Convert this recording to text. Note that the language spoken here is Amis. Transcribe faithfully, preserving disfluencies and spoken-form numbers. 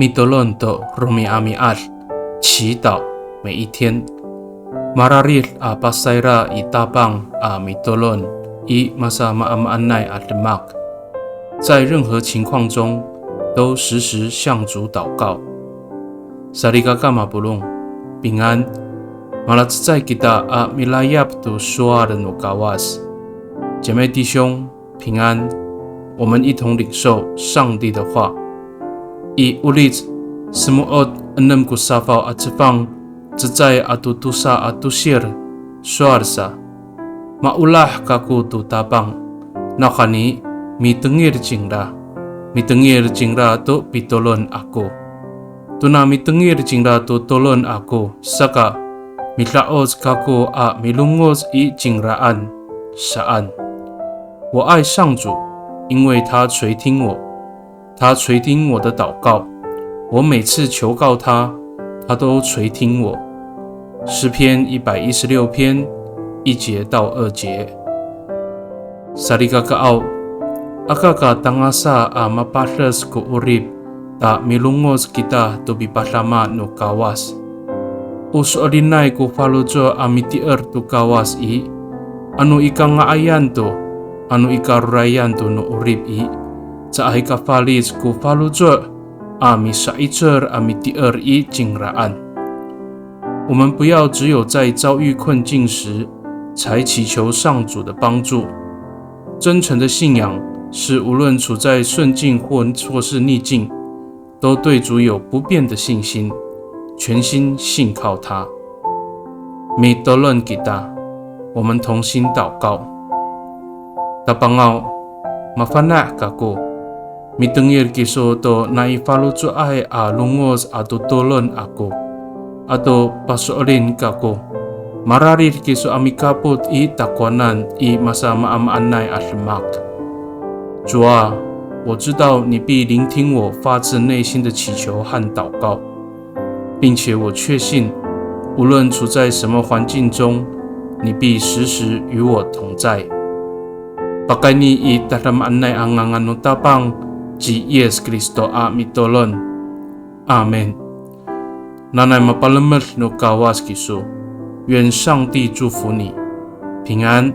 Mitolon to romi'ami'ad, 祈祷每一天。Mararid a pasayra i Tapang a mitolon i masamaamaanay a demak. 在任何情况中，都时时向主祷告。Salikaka mapolong, 平安。Malacecay kita a milayap to sowal no Kawas. 姐妹弟兄，平安。我们一同领受上帝的话。I Olic semo'ot enem ko safaw a cefang, cecay ato tosa a tosir, sowal sa. Maolah kako to Tapang, nawhani mitengil cingra. Mitengil cingra to pitolon ako. Tona mitengil cingra to tolon ako, saka mida'oc kako a milongoc i cingraan, saan. 我爱上主，因为他垂听我。 他垂听我的祷告，我每次求告他，他都垂听我。诗篇一百一十六篇一节到二节。Salikakaaw, aka ka tangasa a mapades ko 'orip, ta milongoc kita to pipadama no Kawas. O so'elinay ko faloco' a mitier to Kawas i, ano i kanga'ayan to, ano i karorayan to no 'orip i, caay ka falic ko faloco' a misa'icel a mitier i cingraan. 我们不要只有在遭遇困境时才祈求上主的帮助。真诚的信仰是无论处在顺境或，或是逆境， 都对主有不变的信心，全心信靠他。Mitolon kita, 我们同心祷告。Tapangaw, mafana' kako, mitengil kiso to nai faloco'ay a longoc ato tolon ako, ato paso'elin kako, mararid kiso a mikapot i takowanan i masamaamaanay a demak. 主啊，我知道你必聆听我发自内心的祈求和祷告，并且我确信，无论处在什么环境中，你必时时与我同在。Pakayni i tadamaanay a ngangan no Tapang ci Yis Kristo a mitolon. Amin. Nanay mapalemed no Kawas kiso. 愿上帝祝福你，平安。